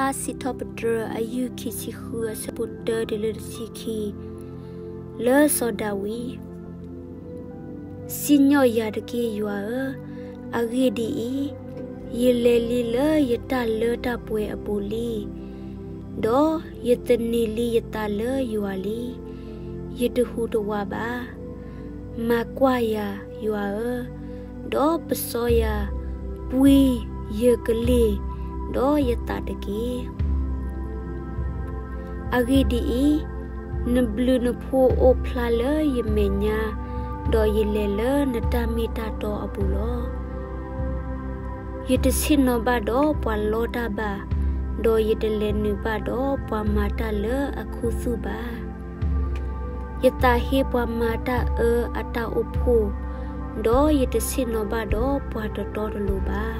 ထါစံးထီၣ်ပတြၢၤ အယုၢ်ခံဆံဃု အဆၢဖိတၢတုၤလၢတဆံခံ, လၢစီၤဒၤဝံး. စံၣ်ညီၣ်ယၤတက့ၢ်, ယွၤဧၢ, အဂ့ၢ်ဒ်အံၤ, ယလဲၤလံလၢယတၢ်လၢတၢ်ပှဲၤအပူၤလံ, ဒီးယသန့ၤလံယသးလၢယွၤလံ. ယတဟူးတဝးဘၣ်. မၤကွၢ်ယၤ, ယွၤဧၢ, ဒီးပစီယၤ, ပှံၤယကလ့ၢ်ဒီးယသးတက့ၢ်. အဂ့ၢ်ဒ်အံၤ, နဘျုးနဖှိၣ်အိၣ်ဖျါလၢယမဲာ်ညါ, ဒီးယလဲၤလၢနတၢ်မ့ၢ်တၢ်တီအပူၤလီၤ. ယတဆ့ၣ်နီၤဘၣ်ဒီးပှၤလီတၢ်ဘၣ်, ဒီးယတလဲၤနုာ်ဘၣ်ဒီးပှၤမၤတၢ်လၢအခူသူၣ်ဘၣ်. ယသးဟ့ပှၤမၤတၢ်အၢအတၢ်အိၣ်ဖှိၣ်, ဒီးယတဆ့ၣ်နီၤဘၣ်ဒီးပှၤတတီတလိၤဘၣ်.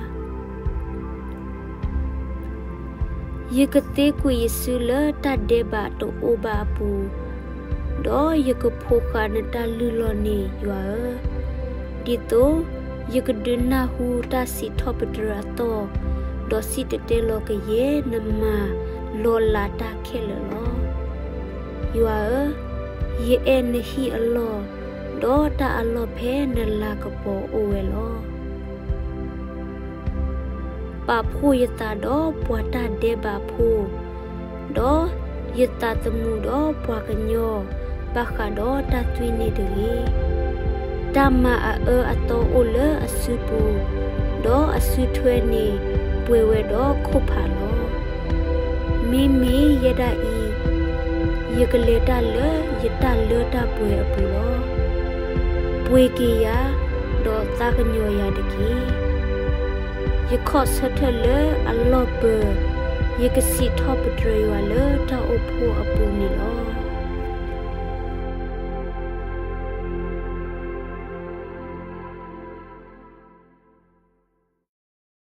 ယကသ့ကွံာ်ယစုလၢတၢ်ဒဲးဘးတအိၣ်ဘၣ်အပူၤ, ဒီးယကဖိဃာ်နတၢ်လုၢ်လီၢ်န့ၣ်, ယွၤဧၢ, ဒ်သိးယကဒုးနၢ်ဟူတၢ်စံးထီၣ်ပတြၢၤအသီၣ်, ဒီးစံၣ်တဲၤတဲလီၤကယဲၢ်နမၤလီၤလးတၢ်ခဲလၢာ်လီၤ. ယွၤဧၢ, ယအဲၣ်နဟံၣ်အလီၢ်, ဒီးတၢ်အလီၢ်ဖဲနလၤကပီၤအိၣ်ဝဲလီၤ. ပာ်ဖှိၣ်ယသးဒီးပှၤတၢ်ဒဲးဘးဖိ, ဒီးယသးသမူဒီးပှၤကညီဘၣ်ဃးဒီးတၢ်သွံၣ်န့ၣ်တဂ့ၤ. တၢ်မၤအအၢအသီအိၣ်လၢအစုပူၤ, ဒီးအစုထွဲန့ၣ်ပှဲၤဝဲဒီးခိၣ်ဖးလီၤ. မ့မ့ၢ်ယဲဒၣ်အံၤ, ယကလဲၤတၢ်လၢယတၢ်လၢတၢ်ပှဲၤအပူၤလီၤ. ပှ့ၤက့ၤယၤ, ဒီးသးကညီၤယၤတက့ၢ်. ယခီၣ်ဆၢထၢၣ်လၢအလီၢ်ပၢၤ, ယကစံးထီၣ်ပတြၢၤယွၤလၢတၢ်အိၣ်ဖှိၣ်အပူၤန့ၣ်လီၤ.